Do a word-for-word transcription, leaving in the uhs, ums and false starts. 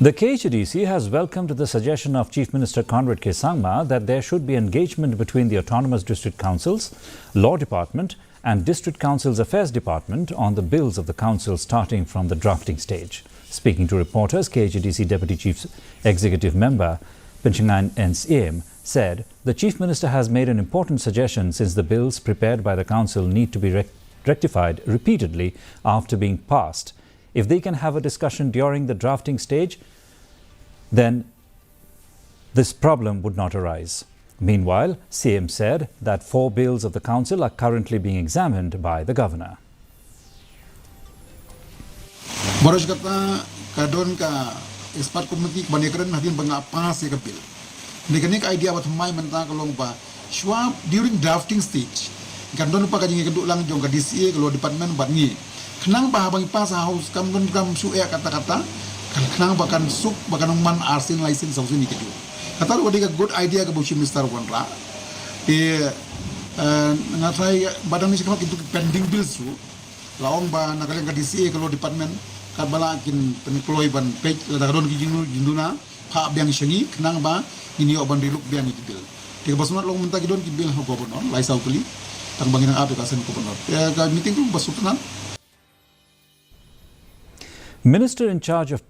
The K H A D C has welcomed the suggestion of Chief Minister Conrad K Sangma that there should be engagement between the Autonomous District Councils, Law Department, and District Councils Affairs Department on the bills of the council, starting from the drafting stage. Speaking to reporters, K H A D C Deputy Chief Executive Member Pynshngaiñ N Syiem said the Chief Minister has made an important suggestion, since the bills prepared by the council need to be rec- rectified repeatedly after being passed. If they can have a discussion during the drafting stage, then this problem would not arise. Meanwhile, Syiem said that four bills of the council are currently being examined by the governor. Baroh kata ka don ka expert committee ka ban ïakren hadien ba nga pass ïa ka bill. Ni kane ka idea ba thymmai mynta ka long ba shuwa during drafting stage kan don pa ka jingïakynduh lang jong ka D C A, ka law department bad ngi. Khnang ba haba ngi pass ha house kam don kam shu ïa kata kata. Kan khnang ba kan suk ba kan man arsien laisien sausien ïa ka ju. Kata ruh ka dei ka good idea kaba u Chief Minister u wanrah. Te eh, nga try ba dang ni shi khmat ki pending bills ruh. La ong ba na ka liang ka D C A, ka law department, katba la kin pynkloi ban peit lada ka don ki jingduna, phah biang sha ngi khnang ba ngin ïoh ban riluk biang ïa ki bill. Te kaba sngewtynnat long mynta ki don ki bill ha governor, lai saw tylli, tang ba ngi nang ap ïa ka seng governor. Te ka meeting ruh ba sngewtynnat. Minister in charge of